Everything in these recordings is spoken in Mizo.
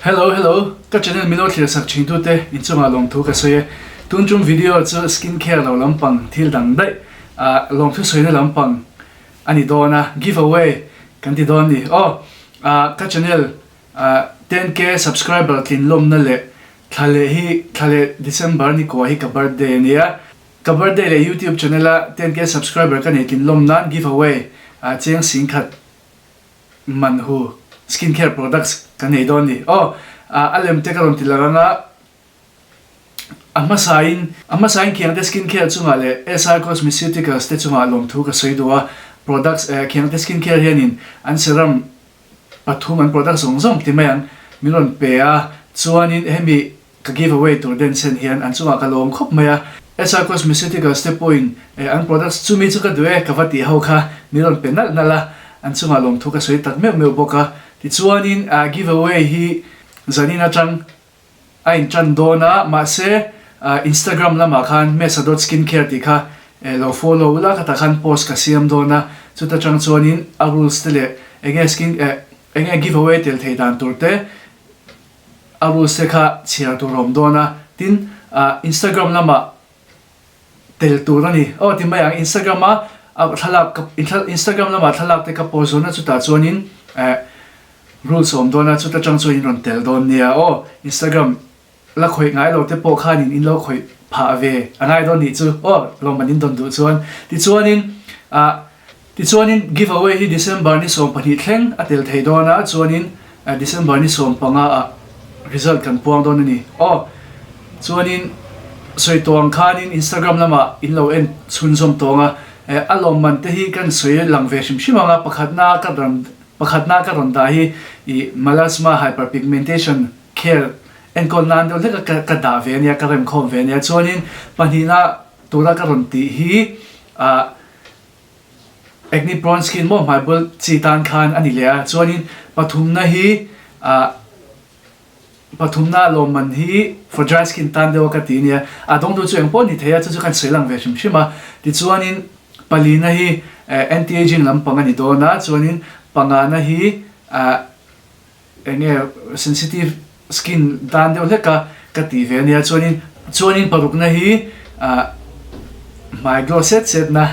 Hello hello ka channel min lo thlir sak thin tute inchungah lawmthu ka sawi e. Tun tum video chu skin care lo lampang thil dang daih ah lawmthu sawina lampang a ni dawn a give away kan ti dawn ni aw ah ka channel ah 10k subscriber tlin lawmna leh thla leh hi thla leh December ni kua hi ka birthday a nia ka birthday leh youtube channel a 10k subscriber ka nei tlin lawm nan give away ah cheng singkhat man hu skin care products ka nei dawn ni aw ah a lem te ka rawn ti lang anga A hmasain a hmasain Khiangte Skin Care chungah leh SR Cosmeceuticals te chungah lawmthu ka sawi duh a, products eh Khiangte Skin Care hianin an serum pathum an product zawng zawng ti mai ang min rawn pe a, chuanin hemi ka give away tur den sen hian an chungah ka lawm khawp mai a. SR Cosmeceuticals te pawhin eh an products chumi chu ka duh e ka va tih ho kha min rawn pe nalh nalh a, an chungah lawmthu ka sawi tak meuh meuh bawk a. Tichuanin ah give away hi zanin atang A inṭan dawn a, mahse Instagram lamah khan Mesa dot skincare tih kha lo follow ula, khatah khan post ka siam dawn a, chuta chang chuanin a rules te leh enge skin eh enge giveaway tel thei dan tur te a rules te kha chhiar tur a awm dawn a, tin Instagram lamah tel tur a ni. Aw ti mai ang Instagram a thlalak ka Instagram lamah thlalak te ka post dawn a chutah chuanin eh Rules awm dawn a, chuta tang chuan in rawn tel dawn nia aw. Instagram la khawih ngai lo te pawh khanin in lo khawih phah ve a ngai dawn nih chu aw, lawmman in dawn duh chuan. Tichuanin ah tichuanin give away hi December ni 12 thleng a tel thei dawn a, chuanin December ni 15 ah result kan puang dawn a ni aw. Chuanin sawi tawng khanin Instagram lamah in lo en chhunzawm tawng a, a lawmman te hi kan sawi lang ve hrim hrim ang a, pakhatna ka rawn Pakhatna ka rawn dah hi i Melasma hyperpigmentation care enkawl nan deuh hlek a ka dah ve ania, ka remkhawm ve ania. Chuanin pahnihna tura ka rawn tih hi ah acne prone skin maw hmai bul chi tan khan a ni leh a. Chuanin pathumna hi ah pathumna lawmman hi for dry skin tan deuh a ka ti ania. A dawngtu chu engpawh ni thei a, chu chu kan sawi lang ve hrim hrim a. Tichuanin Palina hi anti-aging lampang a ni dawn a, chuanin pangana hi eng nge sensitive skin dan deuh hlek a ka tih ve a nia, chuanin chuanin parukna hi hmai glow set set na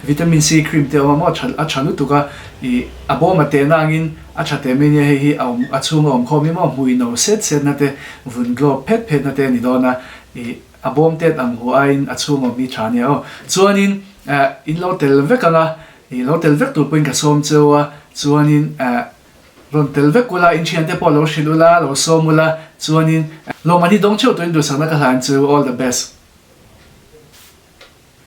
vitamin C cream te a awm a maw a tha lutuk a, ih a bawm a tehna angin a tha teh mai nia hei hi a awm a chhung a awm khawm hi maw hmui no set set na te vun glow phet phet na te a ni dawn a, ih. A bawm tet ang hu aiin a chhung awm hi tha nia aw. Chuanin eh in lo tel vek ang a, ih lo tel vek tur pawhin ka sawm cheu a, chuanin eh rawn tel vek ula, in thiante pawh lo hrilh ula, lo sawm ula, chuanin lawmman hi dawng theuh turin duhsakna ka hlan cheu, all the best.